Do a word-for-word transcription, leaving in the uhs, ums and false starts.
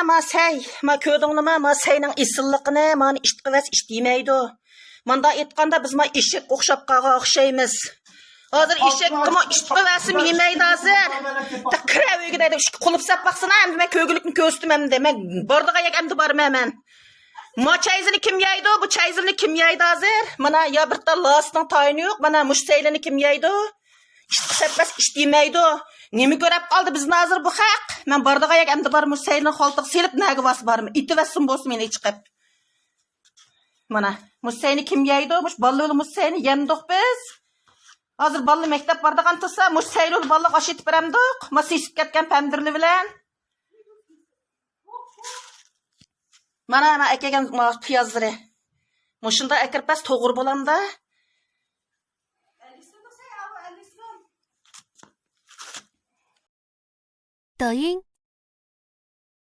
ما سەي، ما كۆردۈڭلىما، ما سەينىڭ ئېسىللىقىنى، مانى ئىت قىۋەس ئىت يېمەيدۇ. ماندا ئېيتقاندا بىز ما ئېشەككە ئوخشاپ قالغان ئوخشايمىز. ھازىر ئېشەككىمۇ ئىت قىۋەسمۇ يېمەيدۇ ھازىر. كىرە ئۆيگە دەيدۇ، ئىشىككە قۇلۇپ سەپ باقسىنا، ئەمدى مەن كۆرگۈلۈكنى كۆرسىتىمەن ئەمدى. مەن بارىدىغان يەرگە ئەمدى بارىمەن مەن. ما چەيزىنى كىم يەيدۇ؟ بۇ چەيزىنى كىم يەيدۇ ھازىر؟ مانا يا بىر تال لاسنىڭ تايىنى يوق. مانا مۇشۇ سەيلىنى كىم يەيدۇ؟ ئىت سەپمەس ئىت يېمەيدۇ. نېمە كۆرەپ قالدى بىزنى ھازىر بۇ خەق؟ مەن بارىدىغان يەرگە ئەمدى بار مۇشۇ سەيلىنى خالتىغا سېلىپ نەگە بارسا بارىمەن. ئېتىۋەتسۇن بولسا مېنى چىقىپ. مانا مۇشۇ سەينى كىم يەيدۇ؟ مۇشۇ بالىلىرى مۇشۇ سەينى يەمدۇق بىز. ھازىر بالىلار مەكتەپ بارىدىغان تۇرسا، مۇشۇ سەيلىلەر بالىلارغا ئاش ئېتىپ بېرەمدۇق. ما سېسىپ كەتكەن پەمدىرلى بىلەن. مانا مەن ئەكەلگەن ما پىيازلىرى. مۇشۇنداق ئەكىرىپ بەرسە توغرا بولامدا. 抖音